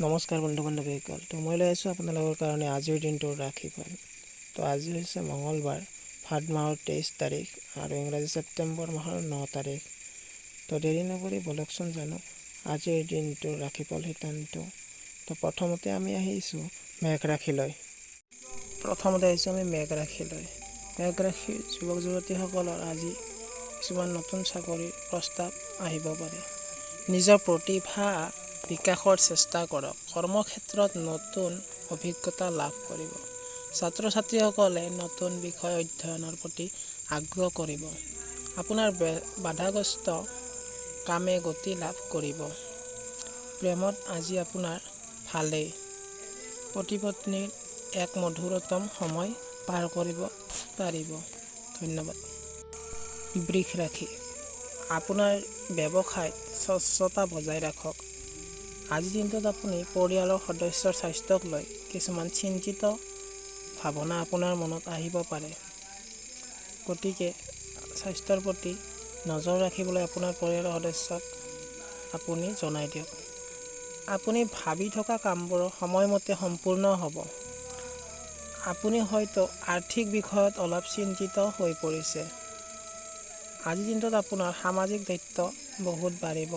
নমস্কাৰ বন্ধু বান্ধৱীসকল, তো মই লৈ আছোঁ আপোনালোকৰ কাৰণে আজিৰ দিনটোৰ ৰাশিফল। তো আজি হৈছে মঙলবাৰ, ভাদ মাহৰ 23 তাৰিখ আৰু ইংৰাজী ছেপ্টেম্বৰ মাহৰ 9 তাৰিখ। তো দেৰি নকৰি বলকচোন জানো আজিৰ দিনটোৰ ৰাশিফল সিদ্ধান্ত। তো প্ৰথমতে আমি আহিছোঁ মেঘ ৰাশিলৈ। প্ৰথমতে আহিছোঁ আমি মেঘ ৰাশিলৈ। মেঘ ৰাশিৰ যুৱক যুৱতীসকলৰ আজি কিছুমান নতুন চাকৰিৰ প্ৰস্তাৱ আহিব পাৰে। নিজৰ প্ৰতিভা বিকাশৰ চেষ্টা কৰক। কৰ্মক্ষেত্ৰত নতুন অভিজ্ঞতা লাভ কৰিব। ছাত্ৰ ছাত্ৰীসকলে নতুন বিষয় অধ্যয়নৰ প্ৰতি আগ্ৰহ কৰিব। আপোনাৰ বাধাগ্ৰস্ত কামে গতি লাভ কৰিব। প্ৰেমত আজি আপোনাৰ ভালেই। পতি পত্নীৰ এক মধুৰতম সময় পাৰ কৰিব পাৰিব। ধন্যবাদ। বৃষ ৰাশি, আপোনাৰ ব্যৱসায়ত স্বচ্ছতা বজাই ৰাখক। আজিৰ দিনটোত আপুনি পৰিয়ালৰ সদস্যৰ স্বাস্থ্যক লৈ কিছুমান চিন্তিত ভাৱনা আপোনাৰ মনত আহিব পাৰে। গতিকে স্বাস্থ্যৰ প্ৰতি নজৰ ৰাখিবলৈ আপোনাৰ পৰিয়ালৰ সদস্যক আপুনি জনাই দিয়ক। আপুনি ভাবি থকা কামবোৰ সময়মতে সম্পূৰ্ণ হ'ব। আপুনি হয়তো আৰ্থিক বিষয়ত অলপ চিন্তিত হৈ পৰিছে। আজিৰ দিনটোত আপোনাৰ সামাজিক দায়িত্ব বহুত বাঢ়িব।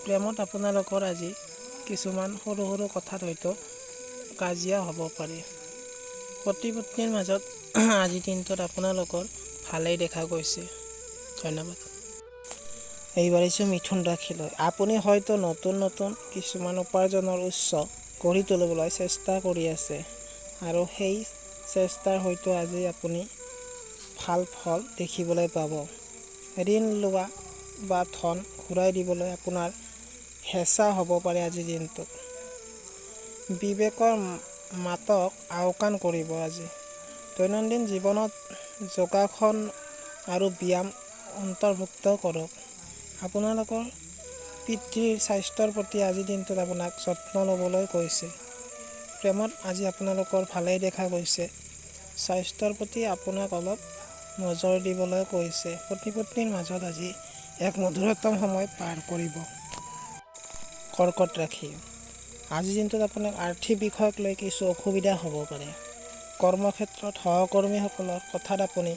প্ৰেমত আপোনালোকৰ আজি কিছুমান সৰু সৰু কথাত হয়তো কাজিয়া হ'ব পাৰে। পতি পত্নীৰ মাজত আজিৰ দিনটোত আপোনালোকৰ ভালেই দেখা গৈছে। ধন্যবাদ। এইবাৰ আহিছোঁ মিথুন ৰাশিলৈ। আপুনি হয়তো নতুন নতুন কিছুমান উপাৰ্জনৰ উৎস গঢ়ি তুলিবলৈ চেষ্টা কৰি আছে আৰু সেই চেষ্টাৰ হয়তো আজি আপুনি ভাল ফল দেখিবলৈ পাব। ঋণ লোৱা বা ধন ঘূৰাই দিবলৈ আপোনাৰ হেঁচা হ'ব পাৰে আজিৰ দিনটোত। বিবেকৰ মাতক আওকাণ কৰিব আজি। দৈনন্দিন জীৱনত যোগাসন আৰু ব্যায়াম অন্তৰ্ভুক্ত কৰক। আপোনালোকৰ পিতৃৰ স্বাস্থ্যৰ প্ৰতি আজিৰ দিনটোত আপোনাক যত্ন ল'বলৈ কৈছে। প্ৰেমত আজি আপোনালোকৰ ভালেই দেখা গৈছে। স্বাস্থ্যৰ প্ৰতি আপোনাক অলপ নজৰ দিবলৈ কৈছে। পতি পত্নীৰ মাজত আজি এক মধুৰতম সময় পাৰ কৰিব। কৰ্কট ৰাশি, আজিৰ দিনটোত আপোনাক আৰ্থিক বিষয়ক লৈ কিছু অসুবিধা হ'ব পাৰে। কৰ্মক্ষেত্ৰত সহকৰ্মীসকলৰ কথাত আপুনি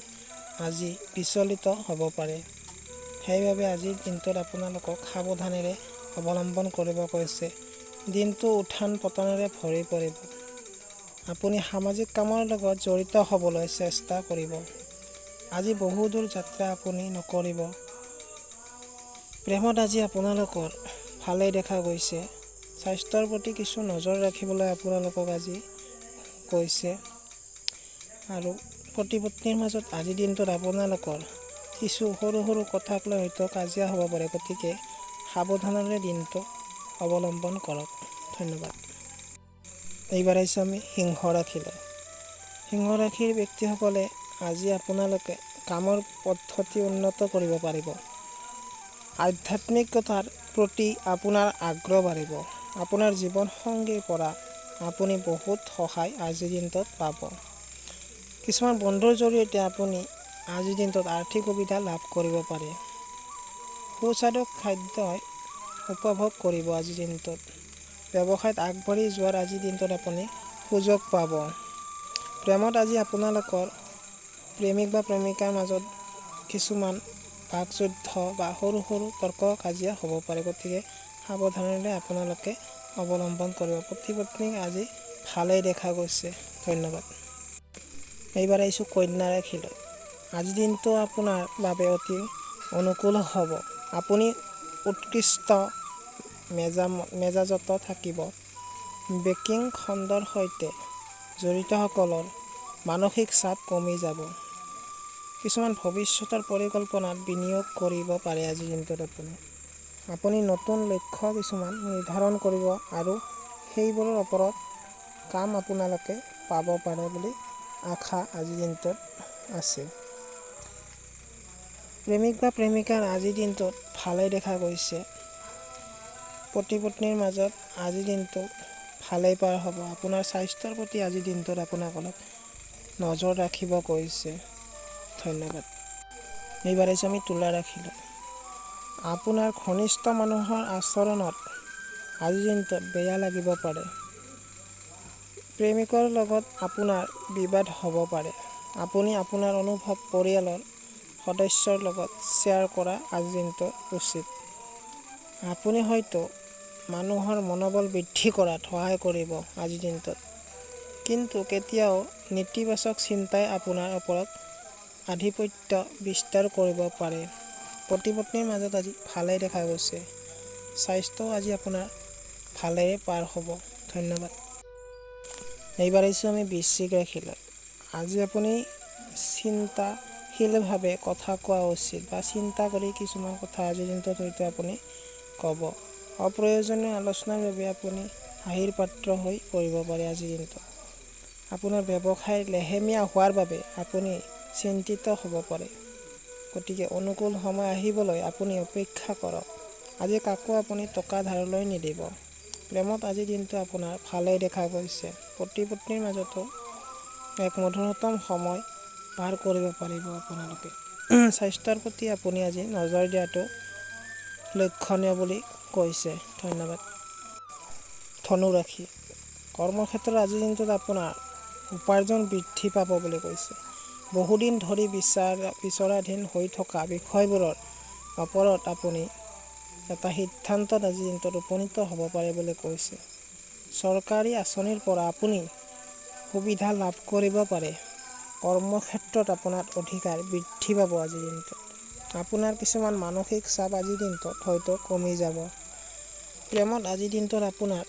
আজি বিচলিত হ'ব পাৰে। সেইবাবে আজিৰ দিনটোত আপোনালোকক সাৱধানেৰে অৱলম্বন কৰিব কৈছে। দিনটো উত্থান পতনেৰে ভৰি পৰিব। আপুনি সামাজিক কামৰ লগত জড়িত হ'বলৈ চেষ্টা কৰিব। আজি বহু দূৰ যাত্ৰা আপুনি নকৰিব। প্ৰেমত আজি আপোনালোকৰ ভালেই দেখা গৈছে। স্বাস্থ্যৰ প্ৰতি কিছু নজৰ ৰাখিবলৈ আপোনালোকক আজি কৈছে। আৰু পতি পত্নীৰ মাজত আজিৰ দিনটোত আপোনালোকৰ কিছু সৰু সৰু কথাক লৈ হয়তো কাজিয়া হ'ব পাৰে। গতিকে সাৱধানেৰে দিনটো অৱলম্বন কৰক। ধন্যবাদ। এইবাৰ আহিছোঁ আমি সিংহ ৰাশিলৈ। সিংহ ৰাশিৰ ব্যক্তিসকলে আজি আপোনালোকে কামৰ পদ্ধতি উন্নত কৰিব পাৰিব। আধ্যাত্মিকতাৰ প্ৰতি আপোনাৰ আগ্ৰহ বাঢ়িব। আপোনাৰ জীৱন সংগীৰ পৰা আপুনি বহুত সহায় আজিৰ দিনটোত পাব। কিছুমান বন্ধুৰ জৰিয়তে আপুনি আজিৰ দিনটোত আৰ্থিক সুবিধা লাভ কৰিব পাৰে। সুস্বাদু খাদ্যই উপভোগ কৰিব আজিৰ দিনটোত। ব্যৱসায়ত আগবাঢ়ি যোৱাৰ আজিৰ দিনটোত আপুনি সুযোগ পাব। প্ৰেমত আজি আপোনালোকৰ প্ৰেমিক বা প্ৰেমিকাৰ মাজত কিছুমান বাকযুদ্ধ বা সৰু সৰু তৰ্ক কাজিয়া হ'ব পাৰে। গতিকে সাৱধানেৰে আপোনালোকে অৱলম্বন কৰিব। পতি পত্নীক আজি ভালেই দেখা গৈছে। ধন্যবাদ। এইবাৰ আহিছোঁ কন্যা ৰাশিলৈ। আজিৰ দিনটো আপোনাৰ বাবে অতি অনুকূল হ'ব। আপুনি উৎকৃষ্ট মেজাজত থাকিব। বেংকিং খণ্ডৰ সৈতে জড়িতসকলৰ মানসিক চাপ কমি যাব। কিছুমান ভৱিষ্যতৰ পৰিকল্পনাত বিনিয়োগ কৰিব পাৰে আজিৰ দিনটোত আপুনি। আপুনি নতুন লক্ষ্য কিছুমান নিৰ্ধাৰণ কৰিব আৰু সেইবোৰৰ ওপৰত কাম আপোনালোকে পাব পাৰে বুলি আশা আজিৰ দিনটোত আছে। প্ৰেমিক বা প্ৰেমিকাৰ আজিৰ দিনটোত ভালেই দেখা গৈছে। পতি পত্নীৰ মাজত আজিৰ দিনটো ভালেই পাৰ হ'ব। আপোনাৰ স্বাস্থ্যৰ প্ৰতি আজিৰ দিনটোত আপোনাক অলপ নজৰ ৰাখিব কৈছে। ধন্যবাদ। এইবাৰ আহিছোঁ আমি তুলা ৰাশিলৈ। আপোনাৰ ঘনিষ্ঠ মানুহৰ আচৰণত আজিৰ দিনটোত বেয়া লাগিব পাৰে। প্ৰেমিকৰ লগত আপোনাৰ বিবাদ হ'ব পাৰে। আপুনি আপোনাৰ অনুভৱ পৰিয়ালৰ সদস্যৰ লগত শ্বেয়াৰ কৰা আজিৰ দিনটোত উচিত। আপুনি হয়তো মানুহৰ মনোবল বৃদ্ধি কৰাত সহায় কৰিব আজিৰ দিনটোত। কিন্তু কেতিয়াও নেতিবাচক চিন্তাই আপোনাৰ ওপৰত আধিপত্য বিস্তাৰ কৰিব পাৰে। পতি পত্নীৰ মাজত আজি ভালেই দেখা গৈছে। স্বাস্থ্যও আজি আপোনাৰ ভালেৰে পাৰ হ'ব। ধন্যবাদ। এইবাৰ আহিছোঁ আমি বৃশ্চিক ৰাশিলৈ। আজি আপুনি চিন্তাশীলভাৱে কথা কোৱা উচিত বা চিন্তা কৰি কিছুমান কথা আজিৰ দিনটোত হয়তো আপুনি ক'ব। অপ্ৰয়োজনীয় আলোচনাৰ বাবে আপুনি হাঁহিৰ পাত্ৰ হৈ পৰিব পাৰে আজিৰ দিনটোত। আপোনাৰ ব্যৱসায় লেহেমীয়া হোৱাৰ বাবে আপুনি চিন্তিত হ'ব পাৰে। গতিকে অনুকূল সময় আহিবলৈ আপুনি অপেক্ষা কৰক। আজি কাকো আপুনি টকা ধাৰলৈ নিদিব। প্ৰেমত আজিৰ দিনটো আপোনাৰ ভালেই দেখা গৈছে। পতি পত্নীৰ মাজতো এক মধুৰতম সময় পাৰ কৰিব পাৰিব আপোনালোকে। স্বাস্থ্যৰ প্ৰতি আপুনি আজি নজৰ দিয়াটো লক্ষণীয় বুলি কৈছে। ধন্যবাদ। ধনুৰাশি, কৰ্মক্ষেত্ৰত আজিৰ দিনটোত আপোনাৰ উপাৰ্জন বৃদ্ধি পাব বুলি কৈছে। বহুদিন ধৰি বিচৰাধীন হৈ থকা বিষয়বোৰৰ ওপৰত আপুনি এটা সিদ্ধান্তত আজিৰ দিনটোত উপনীত হ'ব পাৰে বুলি কৈছে। চৰকাৰী আঁচনিৰ পৰা আপুনি সুবিধা লাভ কৰিব পাৰে। কৰ্মক্ষেত্ৰত আপোনাৰ অধিকাৰ বৃদ্ধি পাব আজিৰ দিনটোত। আপোনাৰ কিছুমান মানসিক চাপ আজিৰ দিনটোত হয়তো কমি যাব। প্ৰেমত আজিৰ দিনটোত আপোনাৰ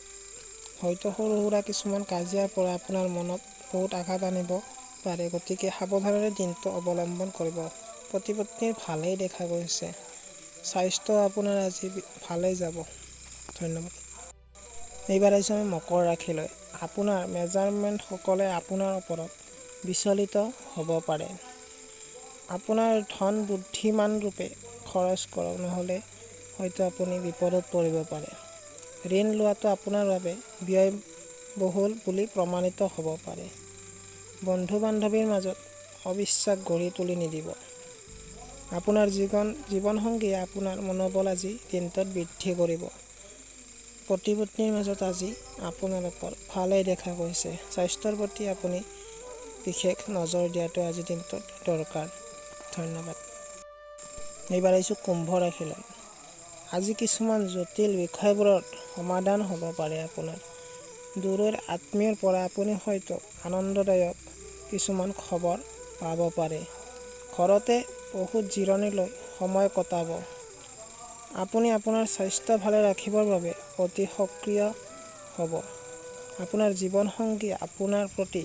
হয়তো সৰু সুৰা কিছুমান কাজিয়াৰ পৰা আপোনাৰ মনত বহুত আঘাত আনিব পাৰে। গতিকে সাৱধানেৰে দিনটো অৱলম্বন কৰিব। পতি পত্নীৰ ভালেই দেখা গৈছে। স্বাস্থ্য আপোনাৰ আজি ভালেই যাব। ধন্যবাদ। এইবাৰ আহিছোঁ আমি মকৰ ৰাশিলৈ। আপোনাৰ মেজাৰমেণ্টসকলে আপোনাৰ ওপৰত বিচলিত হ'ব পাৰে। আপোনাৰ ধন বুদ্ধিমান ৰূপে খৰচ কৰক, নহ'লে হয়তো আপুনি বিপদত পৰিব পাৰে। ঋণ লোৱাটো আপোনাৰ বাবে ব্যয়বহুল বুলি প্ৰমাণিত হ'ব পাৰে। বন্ধু বান্ধৱীৰ মাজত অবিশ্বাস গঢ়ি তুলি নিদিব। আপোনাৰ জীৱনসংগীয়ে আপোনাৰ মনোবল আজি দিনটোত বৃদ্ধি কৰিব। পতি পত্নীৰ মাজত আজি আপোনালোকৰ ভালেই দেখা গৈছে। স্বাস্থ্যৰ প্ৰতি আপুনি বিশেষ নজৰ দিয়াটো আজিৰ দিনটোত দৰকাৰ। ধন্যবাদ। এইবাৰ আহিছোঁ কুম্ভ ৰাশিলৈ। আজি কিছুমান জটিল বিষয়বোৰত সমাধান হ'ব পাৰে আপোনাৰ। দূৰৈৰ আত্মীয়ৰ পৰা আপুনি হয়তো আনন্দদায়ক কিছুমান খবৰ পাব পাৰে। ঘৰতে বহুত জিৰণি লৈ সময় কটাব। আপুনি আপোনাৰ স্বাস্থ্য ভালে ৰাখিবৰ বাবে অতি সক্ৰিয় হ'ব। আপোনাৰ জীৱনসংগী আপোনাৰ প্ৰতি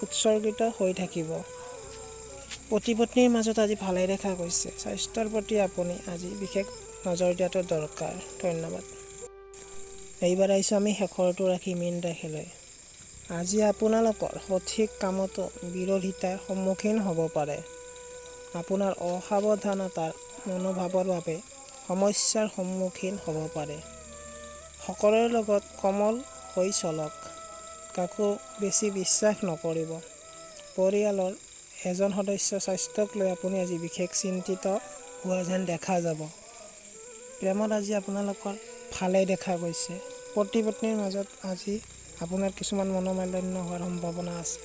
উৎসৰ্গিত হৈ থাকিব। পতি পত্নীৰ মাজত আজি ভালেই দেখা গৈছে। স্বাস্থ্যৰ প্ৰতি আপুনি আজি বিশেষ নজৰ দিয়াটো দৰকাৰ। ধন্যবাদ। এইবাৰ আহিছোঁ আমি শেষৰটো ৰাশি মীন ৰাশিলৈ। আজি আপোনালোকৰ সঠিক কামতো বিৰোধিতাৰ সন্মুখীন হ'ব পাৰে। আপোনাৰ অসাৱধানতাৰ মনোভাৱৰ বাবে সমস্যাৰ সন্মুখীন হ'ব পাৰে। সকলোৰে লগত কোমল হৈ চলক। কাকো বেছি বিশ্বাস নকৰিব। পৰিয়ালৰ এজন সদস্য স্বাস্থ্যক লৈ আপুনি আজি বিশেষ চিন্তিত হোৱা যেন দেখা যাব। প্ৰেমত আজি আপোনালোকৰ ভালেই দেখা গৈছে। পতি পত্নীৰ মাজত আজি আপোনাৰ কিছুমান মনোমালিন্য হোৱাৰ সম্ভাৱনা আছে।